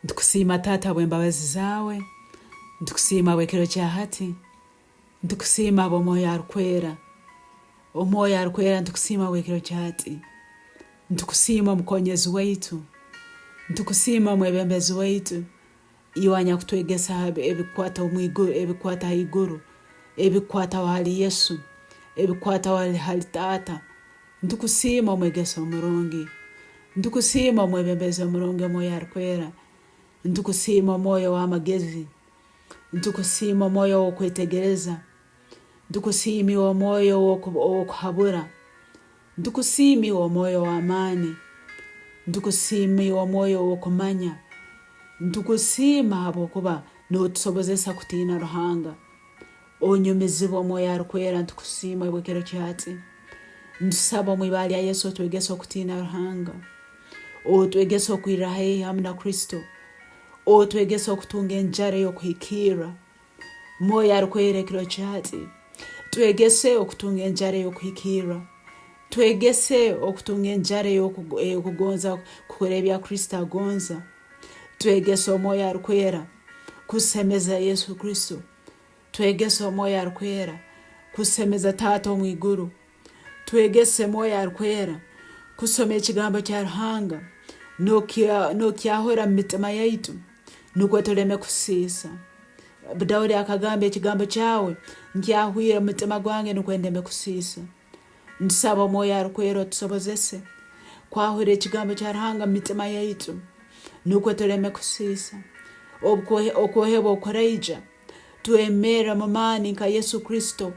Nitukusiima Taata habw'embabazi zaawe, nitukusiima habw'ekiro kya hati, nitukusiima habw'Omwoyo Arukwera. Omwoyo Arukwera nitukusiima habw'ekiro kya hati. Nitukusiima omukonyezi waitu, nitukusiima omwebembezi waitu, iwe anyakutwegesa ebikukwata omu iguru, ebikukwata ha iguru, ebikukwataho hali Yesu, ebikukwataho hali Taata. Nitukusiima omwegesa omurungi. Nitukusiima omwebembezi omurungi Omwoyo Arukwera. Nitukusiima Omwoyo ow'amagezi. Nitukusiima Omwoyo ow'okwetegereza. Nitukusiima iwe Omwoyo ow'okuhabura. Nitukusiima iwe Omwoyo ow'amaani. Nitukusiima iwe Omwoyo ow'okumanya. Nitukusiima habwokuba notusobozesa kutiina Ruhanga. Onyumizibwe Omwoyo Arukwera ntukusiima iwe ekiro kyati. Ntusaba omu ibara lya Yesu otwegese okutiina Ruhanga. Otwegese okwirra haihi hamu na Kristo. Otwegese okutunga enjara ey'okuhikirra. Mwoyo Arukwera ekiro kyati. Twegese okutunga enjara ey'okuhikirra. Twegese okutunga enjara ey'okugonza kukora ebya Kristo agonza. Twegese Omwoyo Arukwera kusemeza Yesu Kristo. Twegese Omwoyo Arukwera kusemeza Taata omu iguru. Twegese Mwoyo Arukwera kusoma ekigambo kya Ruhanga n'okukyahura mu mitima yaitu nukwo tuleme kusiisa. Daudi akagamba, Ekigambo kyawe nkyahwire omu mutima gwange nukwo ndeme kusiisa. Ntusaba Omwoyo Arukwera otusobozese kwahura ekigambo kya Ruhanga mu mitima yaitu nukwo tuleme kusiisa. Okwohebwa obukuraija, twemerre mu maani nka Yesu Kristo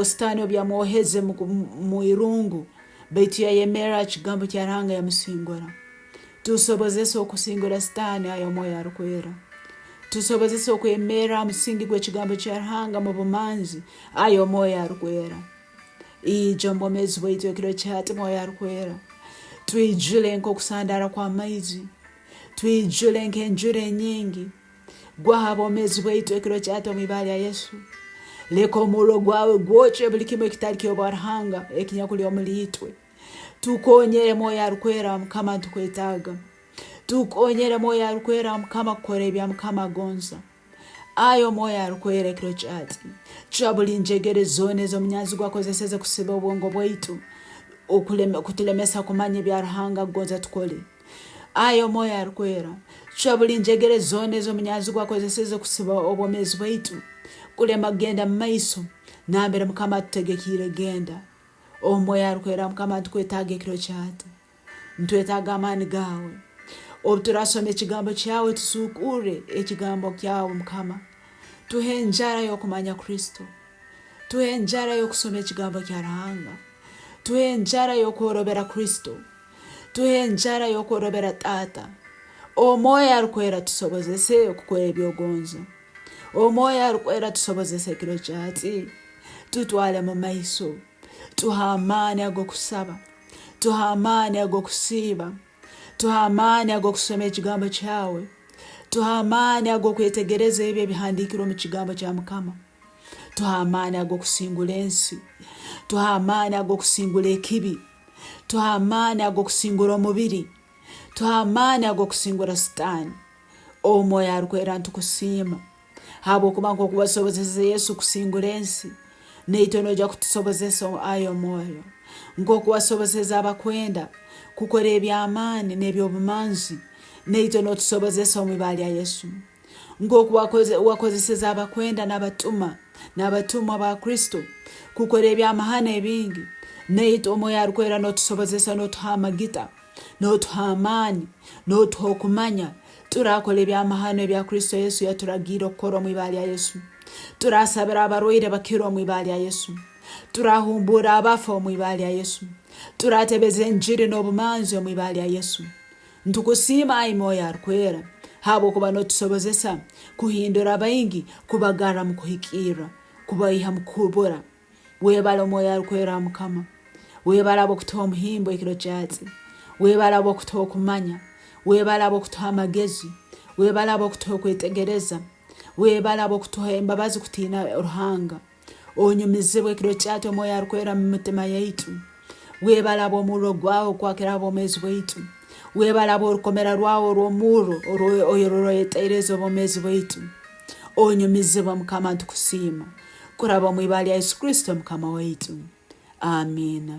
Sitaani obu yamwoheze mu irungu, baitu yayemerra ha kigambo kya Ruhanga yamusingura. Tusobozese okusingura Sitaani ayi Omwoyo Arukwera. Tusobozese okwemerra ha musingi gw'ekigambo kya Ruhanga mu bumanzi ayi Omwoyo Arukwera. Ija omu bwomeezi bwaitu ekiro kyahati Mwoyo Arukwera. Twijule nk'okusandaara kw'amaizi. Twijule nk'enjura enyingi. Gwa ha bwomeezi bwaitu ekiro kyahati omu ibara lya Yesu. Leka omurro gwawe gwokye buli kimu ekitali ky'obwa Ruhanga ekinyakuli omuli itwe. Tukonyere Mwoyo Arukwera Mukama nitukwetaaga. Tukonyere Mwoyo Arukwera Mukama kukora ebya Mukama agonza. Ai Omwoyo Arukwera ekiro kyati, cwa buli njegere zoona ez'omunyanzigwa akozeseze kusiba obwongo bwaitu kutulemesa kumanya ebya Ruhanga akugonza tukole. Ai Omwoyo Arukwera, cwa buli njegere zoona ez'omunyanzigwa akozeseze kusiba obwomeezi bwaitu kulema kugenda mumaiso nambere Mukama atutegekiire kugenda. Omwoyo Arukwera Mukama nitukwetaaga ekiro kyati. Nitwetaaga amaani gaawe. Obu turasoma ekigambo kyawe tusuukurre ekigambo kyawe Mukama. Tuhe enjara y'okumanya Kristo. Tuhe enjara y'okusoma ekigambo kya Ruhanga. Tuhe enjara y'okworobera Kristo. Tuhe enjara y'okworobera Taata. Omwoyo Arukwera tusobozese kukora eby'ogonza. Omwoyo Arukwera tusobozese ekiro kyati. Tutwale mu maiso. Tuhe amaani ag'okusaba. Tuhe amaani ag'okusiiba. Tuhe amaani ag'okusoma Ekigambo kyawe. Tuhe amaani ag'okwetegereza ebi ebihandiikirwe omu Kigambo kya Mukama. Tuhe amaani ag'okusingura ensi. Tuhe amaani ag'okusingura ekibi. Tuhe amaani ag'okusingura omubiri. Tuhe amaani ag'okusingura Sitaani. Omwoyo Arukwera nitukusiima. Habwokuba nk'oku wasobozeseze Yesu kusingura ensi, naitwe noija kutusobozesa ai Omwoyo. Nk'oku wasobozeseze abakwenda kukora eby'amaani n'eby'obumanzi, naitwe notusobozesa omu ibara lya Yesu. Nk'oku wakozeseze abakwenda n'abatuma n'abatumwa ba Kristo kukora ebyamahano ebingi, naitwe Omwoyo Arukwera notusobozesa notuha amagita, notuha amaani, notuha okumanya, Turakora ebyamahano ebya Kristo Yesu yaturagiire okukora omu ibara lya Yesu. Turasabira abarwaire bakire omu ibara lya Yesu. Turahumbuura abafu omu ibara lya Yesu. Turatebeza enjiri n'obumanzi omu ibara lya Yesu. Ntukusiima ai Mwoyo Arukwera habwokuba notusobozesa kuhindura baingi kubagarra mu kuhikirra, kubaiha mu kubura. Webale Omwoyo Arukwera Mukama. Webale habw'okutuha omuhimbo ekiro kyatsi. Webale habw'okutuha okumanya. Webale habw'okutuha amagezi. Webale habw'okutuha okwetegereza. Webale habw'okutuha embabazi kutiina Ruhanga. Onyumizibwe ekiro kyati Omwoyo Arukwera mu mitima yaitu. Webale habw'omurro gwawe okwakira ha bwomeezi bwaitu. Webale habw'orukomera rwawe orw'omurro orw'oyetaireze obwomeezi bwaitu. Onyumizibwe Mukama ntukusiima kuraba omu ibara lya Yesu Kristo Mukama waitu. Amiina.